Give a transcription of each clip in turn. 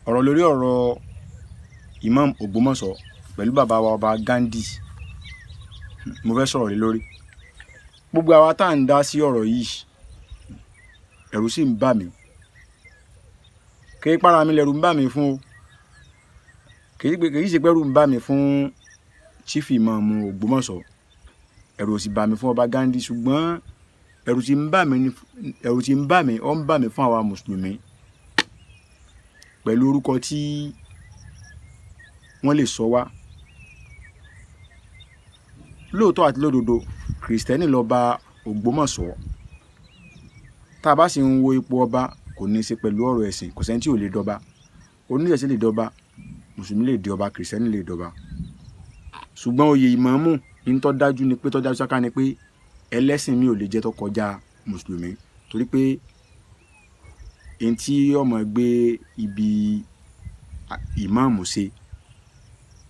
Ọ̀rọ̀ lórí ọ̀rọ̀ Imam Ògbómọ̀ṣọ́ pẹ̀lú bàbá wa ọba Ghandi, mo fẹ́ sọ̀rọ̀ lé lórí. Gbogbo àwa tá à ń dá sí ọ̀rọ̀ yìí, ẹ̀rù sì ń bà mí. Kì í para mi lẹ̀rù ń bà mí fún o. Kì í ṣe pé ẹ̀rù ń bà mí fún Chief Imam Ògbómọ̀ṣọ́, ẹ̀rù ò sì bà mí fún ọba Ghandi, ṣùgbọ́n ẹ̀rù tí ń bà mí, ẹ̀rù tí ń bà mí, ó ń bà mí fún àwa mùsùlùmí pẹ̀lú orúkọ tí wọ́n lè sọ wá. Lóòótọ́ àti lódodo, Kìrìsìtẹ́nì lọba Ògbómọ̀ṣọ́. Tá a bá sì ń wo ipò ọba, kò ní í ṣe pẹ̀lú ọ̀rọ̀ ẹ̀sìn, kò sẹ́ni tí ò lè dọba. Oníṣẹ̀ṣe lè dọba, mùsùlùmí lè di ọba, kìrìsìtẹ́nì lè dọba. Ṣùgbọ́n oyè ìmáàmù, ní tó dájú ni pé, tó dájú sáká ni pé ẹlẹ́sìn mi ò lè jẹ́ tó kọjá mùsùlùmí, torí pé ẹni tí ó máa gbé ibi ìmáàmù ṣe,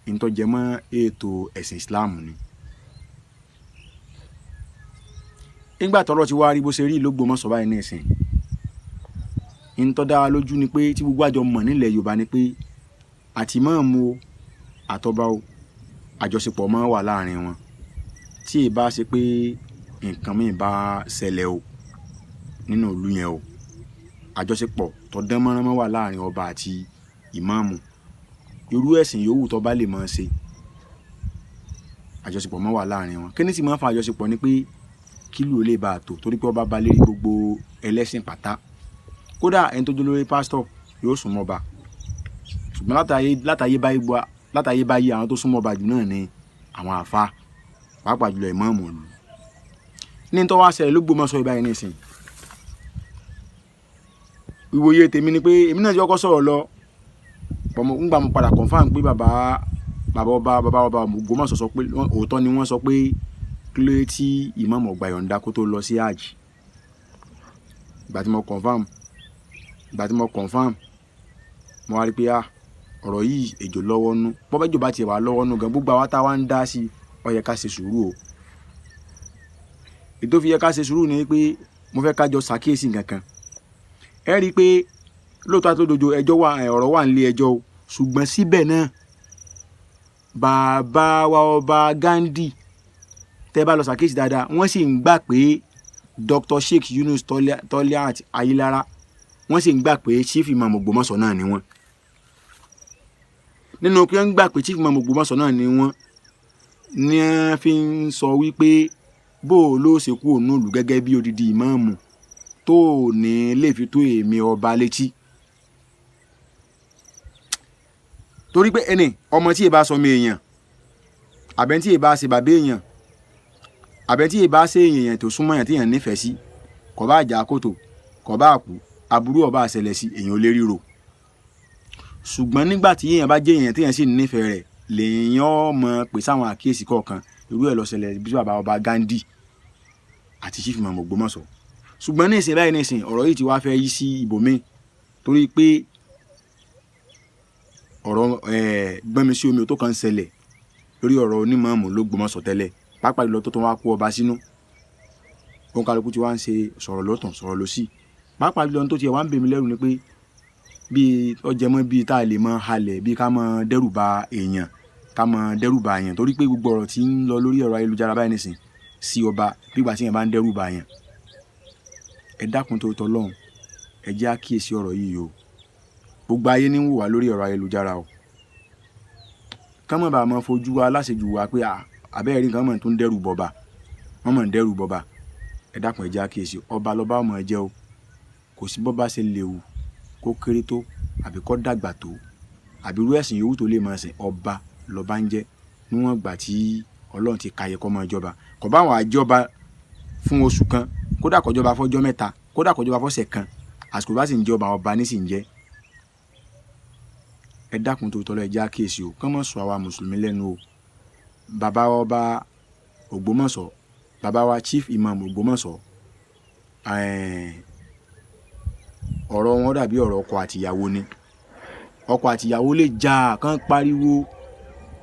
ní tó jẹ mọ́ ètò ẹ̀sìn Islam ni. Nígbà tọ́rọ̀ ti wá rí bó ṣe rí l'Ógbómọ̀ṣọ́ báyìí nísìnyí, ní tó dá wa lójú ni pé tí gbogbo àjọ mọ̀ nílẹ̀ Yorùbá ni pé àti ìmáàmù o àtọba o, àjọṣepọ̀ máa wà láàrin wọn. Tí ì bá ṣe pé nǹkan míì bá ṣẹlẹ̀ o nínú ìlú yẹn o, àjọṣepọ̀ tó dán mọ́rán mọ́ wà láàrin ọba àti ìmáàmù. Irú ẹ̀sìn yòówù tó bá lè máa ṣe, àjọṣepọ̀ máa wà láàrin wọn. Kí ni sì máa ń fa àjọṣepọ̀ ni pé kí ìlú ó lè bá tò, torí pé ọba ba lérí gbogbo ẹlẹ́sìn pátá. Kódà ẹni tó jẹ́ olórí pásítọ̀ yóò sún mọ́ ọba. Ṣùgbọ́n látayé báyìí, àwọn tó sún mọ́ ọba jù náà ni àwọn àlfáà, pàápàá jùlọ ìmáàmù ìlú. Ní tó wá ṣẹlẹ̀ l'Ógbómọ̀ṣọ́ báyìí nísìnyí, ìwòye tèmi ni pé èmi náà ti kọ́kọ́ sọ̀rọ̀ lọ, nígbà mo padà confirm pé bàbá bàbá ọba Ògbómọ̀ṣọ́ sọ pé òótọ́ ni wọ́n sọ pé kí ló dé tí ìmáàmù ò gba ìyọ̀ǹda kó tó lọ sí hajj. Ìgbà tí mo confirm, ìgbà tí mo confirm, mo wá rí pé ọ̀rọ̀ yìí ejò lọ́wọ́ nú. Bó bá ejò bá ti wà lọ́wọ́ nú gan, gbogbo àwa tá wá ń dá sí, ó yẹ ká ṣe sùúrù o. Èyí tó fi yẹ ká ṣe sùúrù ni pé mo fẹ́ ká jọ ṣàkíyèsí nǹkan kan. Ẹ rí i pé lóòótọ́ àti lódodo ẹjọ́ wà, ọ̀rọ̀ wà nílé ẹjọ́ o. Ṣùgbọ́n síbẹ̀ náà, bàbá wa ọba Ghandi, tẹ́ bá lọ ṣàkíyèsí dáadáa, wọ́n sì ń gbà pé Dr. Sheikh Yunus Toliat Ayilara, wọ́n sì ń gbà pé Chief Imam Ògbómọ̀ṣọ́ náà ni wọ́n. Nínú pé wọ́n ń gbà pé Chief Imam Ògbómọ̀ṣọ́ náà ni wọ́n, ní wọ́n fi ń sọ wípé bó o ló ṣe kúrò nínú ìlú gẹ́gẹ́ bí odidi ìmáàmù tó ò ní lè fi tó èmi ọba létí. Torí pé ẹni ọmọ tí ì bá sọmọ èèyàn, àbẹ́ tí ì bá ṣe bàbá èèyàn, àbẹ́ tí ì bá ṣe èèyàn tó súnmọ́ èèyàn tí èèyàn nífẹ̀ẹ́ sí, kò bá jà kòtò, kò bá kú, aburú ó bá ṣẹlẹ̀ sí, èèyàn ò lè ríro. Ṣùgbọ́n nígbà tí èèyàn bá jẹ́ èèyàn tí èèyàn sì nífẹ̀ẹ́ rẹ̀, lèèyàn ó mọ̀ pé sáwọn àkíyèsí kọ̀ọ̀kan. Irú ẹ̀ ló ṣẹlẹ̀ bí bàbá ọba Ghandi àti Chief Imam Ògbómọ̀ṣọ́. Ṣùgbọ́n ní ìsìn báyìí nísìnyí, ọ̀rọ̀ yìí ti wá fẹ́ yí sí ibòmíì, torí pé ọ̀rọ̀ gbọ́nmi sí omi ò tó kan ń ṣẹlẹ̀ lórí ọ̀rọ̀ onímọ̀ọ́mù l'Ógbómọ̀ṣọ́ tẹ́lẹ̀, pàápàá jùlọ tó tún wá kó ọba sínú. Òǹkàlùkù tí wá ń ṣe sọ̀rọ̀ lọ́tàn, sọ̀rọ̀ lọ́sì. Pàápàá jùlọ ohun tó ti wá ń bè mí lẹ́rù ni pé bí ó jẹ mọ́ bí tá lè mọ halẹ̀, bí ká mọ dẹ́rù ba èèyàn, ká mọ dẹ́rù ba èèyàn, torí pé gbogbo ọ̀rọ̀ tí ń lọ lórí ẹ̀rọ ayélujára báyìí nísìnyí sí ọba, bí ìgbà tí èèyàn bá ń dẹ́rù ba èèyàn. Ẹ dákun torí t'Ọlọ́run, ẹ jẹ́ á kíyèsí ọ̀rọ̀ yìí o. Gbogbo ayé ní ń wò wá lórí ẹ̀rọ ayélujára o. Ká má bàa máa fojú aláṣejù wa pé àbẹ́ rí nǹkan mọ̀ tó ń dẹ́rù bọba, wọ́n mọ̀ ń dẹ́rù bọba. Ẹ dákun, ẹ jẹ́ á kíyèsí. Ọba lọba ó máa jẹ́ o. Kò sí bó bá ṣe lè wù kó kéré tó àbí kó dàgbà tó àbí irú ẹ̀sìn yòówù tó lè máa sìn, ọba lọba ń jẹ́ níwọ̀n ìgbà tí Ọlọ́run ti ka yẹ kó máa jọba. Kò bá wà jọba fún oṣù kan, kódà kó jọba fọ́jọ́ mẹ́ta, kódà kó jọba fọ́sẹ̀ kan, àsìkò bá sì ń jọba, ọba ní sì ń jẹ́. Ẹ dákun torí t'Ọlọ́run, ẹ jẹ́ á kíyèsí o. Kán má sọ àwa mùsùlùmí lẹ́nu o. Bàbá wa ọba Ògbómọ̀ṣọ́, bàbá wa Chief Imam Ògbómọ̀ṣọ́, ọ̀rọ̀ wọn dàbí ọ̀rọ̀ ọkọ àti ìyàwó ni. Ọkọ àti ìyàwó lè jà kán pariwo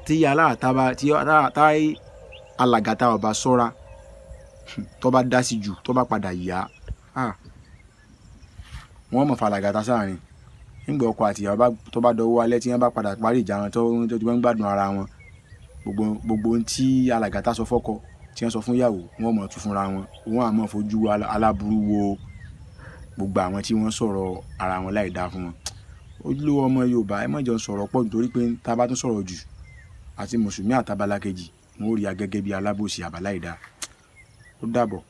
tí aláàtá bá, tí alàgàtà ò bá ṣọ́ra, tó bá dá sí jù, tó bá padà yá, wọ́n mọ̀ fàlàgàtà sáàrin. Nígbà ọkọ àti ìyàwó tó bá dọwọ́ alẹ́, tí wọ́n bá padà parí ìjà wọn, tó ti wọ́n ń gbádùn ara wọn, gbogbo gbogbo ohun tí alàgàtà sọ fọ́kọ, tí wọ́n sọ fún ìyàwó, wọ́n mọ̀ tún fúnra wọn. Wọ́n á máa fojú aláburú wo gbogbo àwọn tí wọ́n sọ̀rọ̀ ara wọn láì dáa fún wọn. Ojúlówó ọmọ Yorùbá, ẹ má jọ sọ̀rọ̀ pọ̀ jù, torí pé tá a bá tún sọ̀rọ̀ jù, àti mùsùlùmí àtabala kejì, wọn ó rí a gẹ́gẹ́ bí alábòsí àbáláìdáa. Ó dàbọ̀.